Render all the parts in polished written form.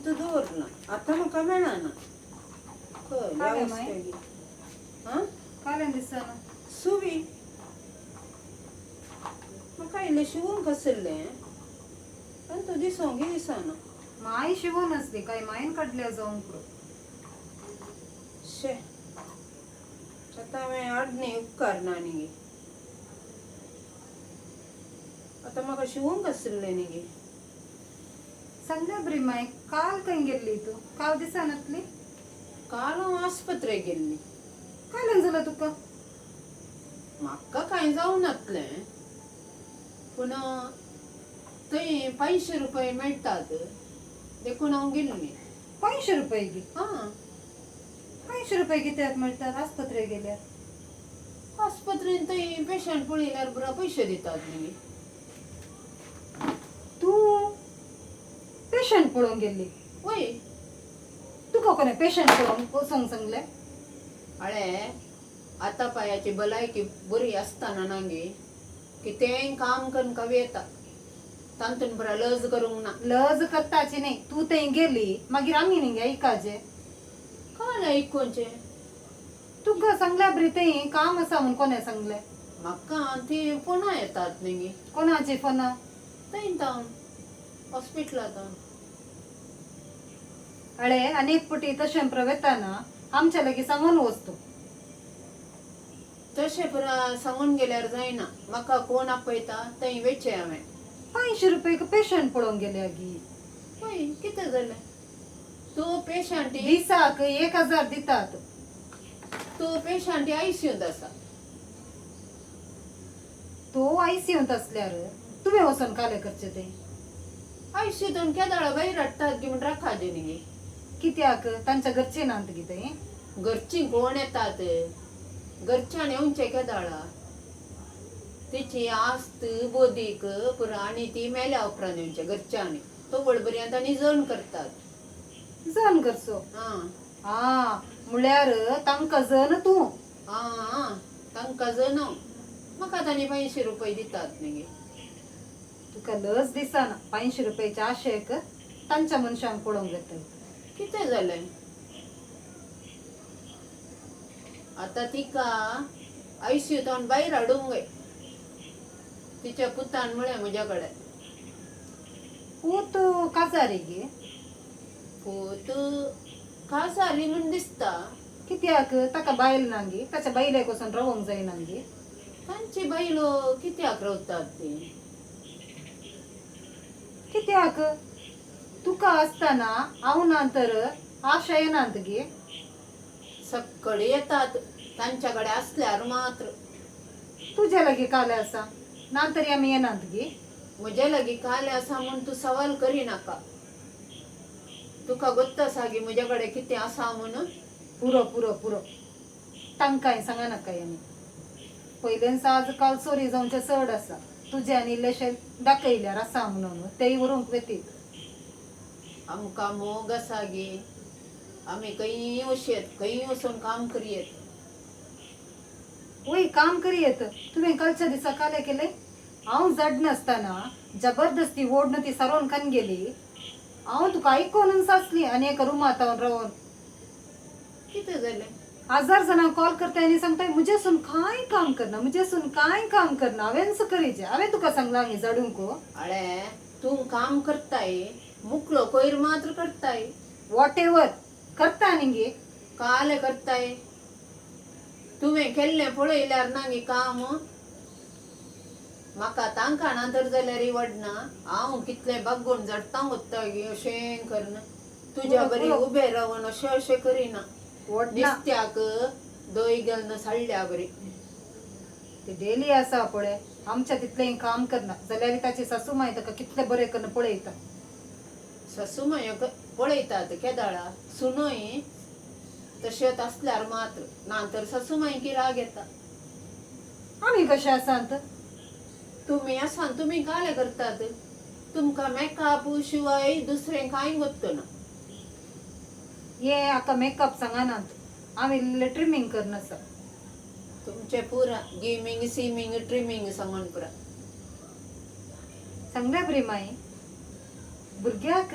थंयच दवरलां. आतां म्हाका मेळना. कालें माय? हां. कालें दिसना. सुवी म्हाका इल्लें शिवूंक आशिल्लें आनी तूं दिसोंक दिसना. माय शिवून आसली काय मायन काडल्या जावंक पुरो. शे, आतां हांवें आडणी उपकारना न्ही गे. आतां म्हाका शिवूंक आशिल्लें न्ही गे. सांगल्या बरी माय, काल खंय गेल्ली तूं? काल दिसनातली. काल हांव आस्पत्रेक गेल्ली. काल्यान जालां तुका? म्हाका कांय जावनातलें, पूण थंय 500 रुपये मेळटात देखून हांव गेल्ली. 500 रुपये गे? हां. 500 रुपये कित्याक मेळटात आस्पत्रेक गेल्यार? आस्पत्रेन थंय पेशंट पळयल्यार पुरो पयशे दितात न्ही. तूं पेशंट पळोवंक गेल्ली? वय. तुका कोणें पेशंट पळोवंक वचोंक सांगलें? अळे, आतां पायाची भलायकी बरी आसतना ना गे कितेंय काम करून कवी येता, तातूंत पुरो लज करूंक ना. लज करताची न्ही. तूं थंय गेली मागीर आमी न्ही गे आयकाचें. काल आयकोचें. तुका सांगल्या बरी थंय काम आसा म्हूण कोणें सांगलें? म्हाका ती फोनां येतात न्ही गे. कोणाची फोनां? थंय तावन हॉस्पिटलांत. अळे, आनी एक पटी तशें प्रवेताना आमच्या लागीं सांगून वच तूं. तशें पुरा सांगून गेल्यार जायना. म्हाका कोण आपयता थंय वचचें हांवें. 500 रुपये पेशंट पळोवंक गेल्या गी? हय, कितें जालें? तूं पेशंट दिसाक 1000 दितात. तूं पेशंट आयसीयूंत आसा. तो आयसीयूंत आसल्यार तुवें वचोन कालें करचें तें? आयसीयूंतून केदळा भायर हाडटात गी म्हूण राखाजे न्ही गे. कित्याक तांच्या घरचीं नात गी थंय? घरचीं कोण येतात? घरच्यान येवचें केदळा? तिची आस्त बोदीक पुरो आनी ती मेल्या उपरांत येवचें घरच्यांनी. तो पर्यंत आनी जण करतात. जण करचो? आं. आं, म्हळ्यार तांकां जण तूं. आं आं, तांकां जण हांव. म्हाका तांणी 500 रुपये दितात न्ही गे. तुका लज दिसना 500 रुपयाच्या आशेक तांच्या मनशांक पळोवंक वेताय? कितें जालें? आतां तिका आयसीयूंतल्यान भायर हाडूंक जाय. तिच्या पुतान म्हळें म्हज्या कडेन. पूत काजारी गे? पूत काजारी म्हूण दिसता. कित्याक ताका बायल ना गे? ताच्या बायलेक वचोन रावोंक जायना गे? तांची बायलो कित्याक रावतात ती? कित्याक तुका आसतना हांव ना तर आशा येनात गे? सक्कडे येतात तांच्या कडेन आसल्यार मात्र. तुज्या लागीं कालें आसा ना तरी आमी येनात गे? म्हज्या लागीं कालें आसा म्हूण तूं सवाल करिनाका. तुका गोत्त आसा गे म्हज्या कडेन कितें आसा म्हणून. पुरो पुरो पुरो, तांकांय सांगा नाकाय. आमी पयलेंच आज काल चोरी जावचें चड आसा. तुजें आनी इल्लेशें दाखयल्यार आसा म्हणून तेय व्हरूंक वेतीत. आमकां मोग आसा गे. आमी खंयी वचयेत, खंयी वचून काम करयेत. वय, काम करयेत. तुवें कालच्या दिसा कालें केलें? हांव जड नासतना जबरदस्ती ओडून ती सारोवन खान गेली. हांव तुका आयकोनूच आसली आनी एका रुमांत हांव रावन. कितें जालें? 1000 जाणांक कॉल करताय आनी सांगताय म्हजेसून कांय काम करना, म्हजेसून कांय काम करना, हांवेंच करीचें. हांवें तुका सांगलां न्ही जडूंक. अळे, तूं काम करताय, मुकलो कोयर मात्र करताय. What ever करता न्ही गे. कालें करताय? तुवें केल्लें पळयल्यार ना गे काम. म्हाका तांकां ना तर जाल्यार वडना. हांव कितलें बागोवन जडतां वता गे अशें करन. तुज्या बरी उबें रावन अशें अशें करिना. वडना. नुस्त्याक दय घालून साडल्या बरी. ती डेली आसा पळय, आमच्या तितलें काम करना जाल्यार ताची सासू माय ताका कितलें बरें करून पळयता. सासू माय पळयतात केदाळा सुनूय तशेंच आसल्यार मात्र, ना तर सासू मायकी राग येता. आमी कशें आसात? तुमी आसा, तुमी कालें करतात? तुमकां मेकअप शिवाय दुसरें कांय गोत्तना. ये आतां मेकअप सांगनात, आमी इल्लें ट्रिमींग करून आसा. तुमचें पुरा गेमींग सिमींग ट्रिमींग सांगून पुरा. सांगल्या बरी माई. भुरग्याक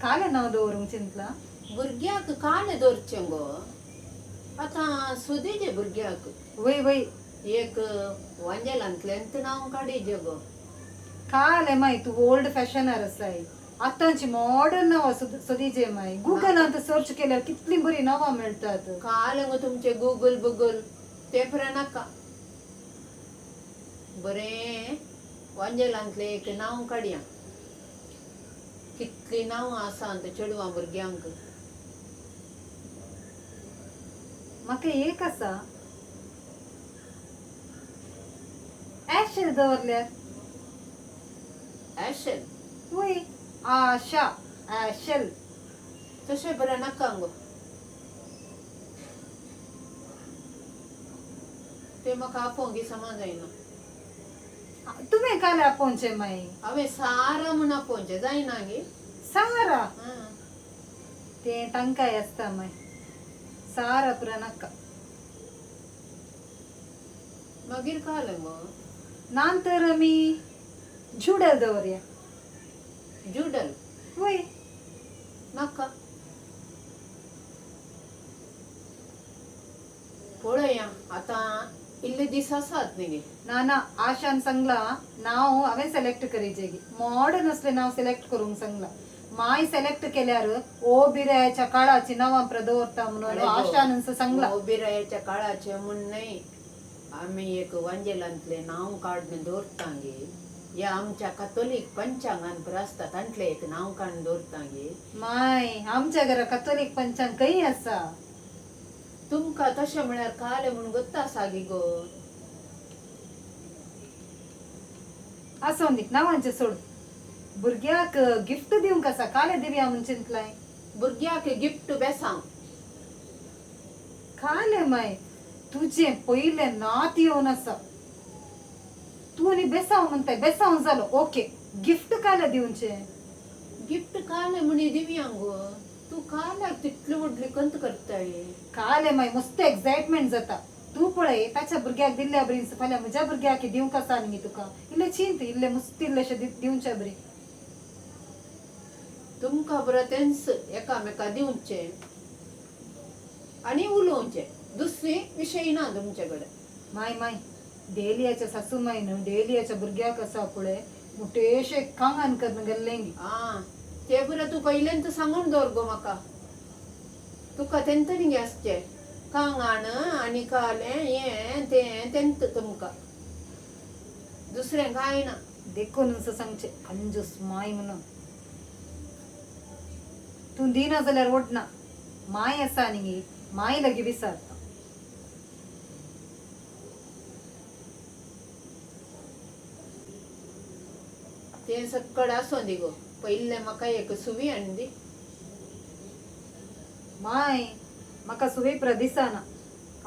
कालें नांव दवरूंक चिंतलां? भुरग्याक कालें दवरचें गो, आतां सोदीजे भुरग्याक. वय वय. एक वांजेलांतल्यान नांव काडीजे गो. कालें माय, तूं ओल्ड फॅशनार आसाय. आतांची मॉडर्न नांवां सोदीजे माय. गुगलांत सर्च केल्यार कितलीं बरीं नांवां मेळटात. कालें गो तुमचें गुगल बुगल तें पुरा नाका. बरें वांजेलांतलें एक नांव काडया. कितलीं नांवां आसा चेडवां भुरग्यांक. म्हाका एक आसा, ॲशल दवरल्यार? ॲशल? वय, आशा ॲशल. तशें बरें नाका गो तें, म्हाका आपोवंक समा जायना. तुवें काल आपोवचें माय. हांवें सारा म्हूण आपोवचें जायना गे? सारा? आं. तें तांकांय आसता माय, सारा पुरा नाका. मागीर कालें गो? ना तर आमी जुडल दवरया. जुडल? वय. नाका, पळया आतां इल्ले दीस आसात न्ही गे. ना ना, आशान सांगला नांव हांवें सिलेक्ट करीचें. मॉडर्न असलें नांव सिलेक्ट करूंक सांगला. माय सिलेक्ट केल्यार ओ बिरायाच्या काळाची नांवां प्र दवरता म्हणून आशान सांगला. बिरायाच्या काळाचे म्हूण न्हय, आमी एक वांजेलांतलें नांव काडून दवरता गे, या आमच्या कथोलीक पंचांगान पुरो आसता तांतलें एक नांव काडून दवरता गे. माय, आमच्या घरा कथोलीक पंचांग खंय आसा? तुमकां तशें म्हळ्यार कालें म्हूण गोत्ता आसा गे गो. आसों दी, नांवांचें सोड. भुरग्याक गिफ्ट दिवंक आसा, कालें दिवया म्हूण चिंतलाय? भुरग्याक गिफ्ट बेसांव. कालें माय, तुजें पयलें नात येवन आसा, तूं आनी बेसांव म्हणटाय. बेसांव जालो ओके, गिफ्ट कालें दिवचें? गिफ्ट कालें म्हूण दिवया गो, तूं काल्याक तितली व्हडली कंत करताय? कालें माय, मस्त एक्सायटमेंट जाता. तूं पळय, ताच्या भुरग्याक दिल्ल्या बरी फाल्यां म्हज्या भुरग्याक दिवंक आसा न्ही तुका. इल्लें चिंत, इल्लें मस्त इल्लेशें दिवचें बरी. तुमकां बरें तेंच एकामेका दिवचें आनी उलोवचें, दुसरी विशय ना तुमचे कडेन. माय माय, डेलियाच्या सासू माय न्हू डेलियाच्या भुरग्याक आसा पळय मोटेशें कांगान करून गेल्लें. आं, तें बरें तूं पयल्यान सांगून दवर गो म्हाका. तुका तेंत न्ही आसचें कांगाण आनी कालें हें तें तेंत, तुमकां दुसरें कांय ना. देखून सांगचें कंजूस माय म्हणून. तूं दिना जाल्यार ओडना, माय आसा न्ही, माय लागीं विचारता. तें सक्कड आसूं दी गो, पयलें म्हाका एक सुवी हाडून दी. माय, म्हाका सुवी प्र दिसना.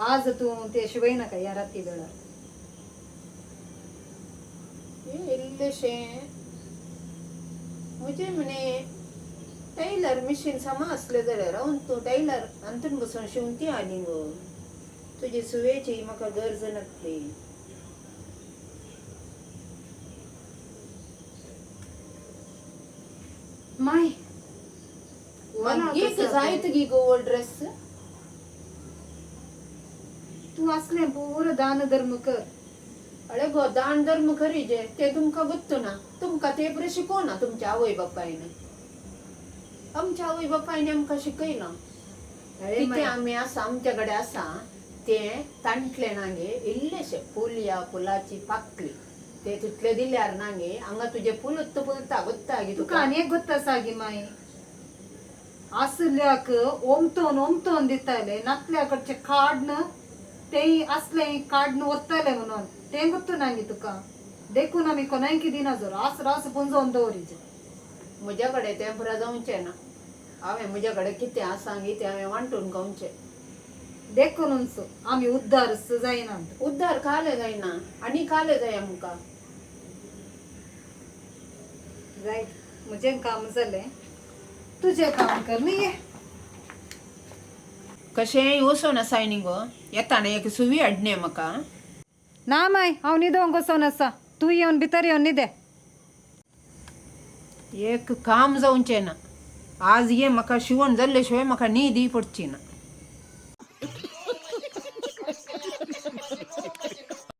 आज तूं ते शिवयनाका ह्या राती वेळार. इल्लेशें म्हजें म्हणे टैलर मिशीन समा आसलें जाल्यार हांव तूं टैलर अंतून बसून शिंवती आनी गो, तुजी सुवेची म्हाका गरज नासली. माय, मागीर जायत गी गो ड्रेस. तूं असलें पुरो दान धर्म कर. अळे गो, दान धर्म करीजे तें तुमकां गोत्तू ना. तुमकां ते बरें शिकोवना तुमच्या आवय बापायन. आमच्या आवय बापायन आमकां शिकयलां. कितें आमी आसा आमच्या कडेन आसा तें तांटलें ना गे, इल्लेशें फूल या फुलाची पाकळी ते तितलें दिल्यार ना गे, हांगा तुजें फूल फुलता गोत्ता गे. तुका आनी एक गोत्ता आसा गे माय, आसल्याक ओमतोन ओमतोन दिताले, नातल्या कडचें काड्न तेय असलें काड्न व्हरताले म्हणून तें गोत्तू ना गे तुका. देखून आमी कोणायकी दिना, जो रास रास पुंजोवन दवरीचे. म्हज्या कडेन तें पुरा जावचें ना. हांवें म्हज्या कडेन कितें आसा गे तें हांवें वांटून खावचें. देखूनच आमी उद्दार जायना. उद्दार कालें जायना आनी कालें जाय आमकां. जायत, म्हजें काम जालें, तुजें काम कर न्ही ये. कशेंय वचोन आसाय न्ही गो, येताना एक सुवी हाडणे म्हाका. ना माय, हांव न्हिदोंक वचोन आसा, तूं येवन भितर येवन न्हिदे. एक काम जावचें ना. आज ये म्हाका शिवण जाल्ले शिवाय म्हाका न्हीद पडची ना.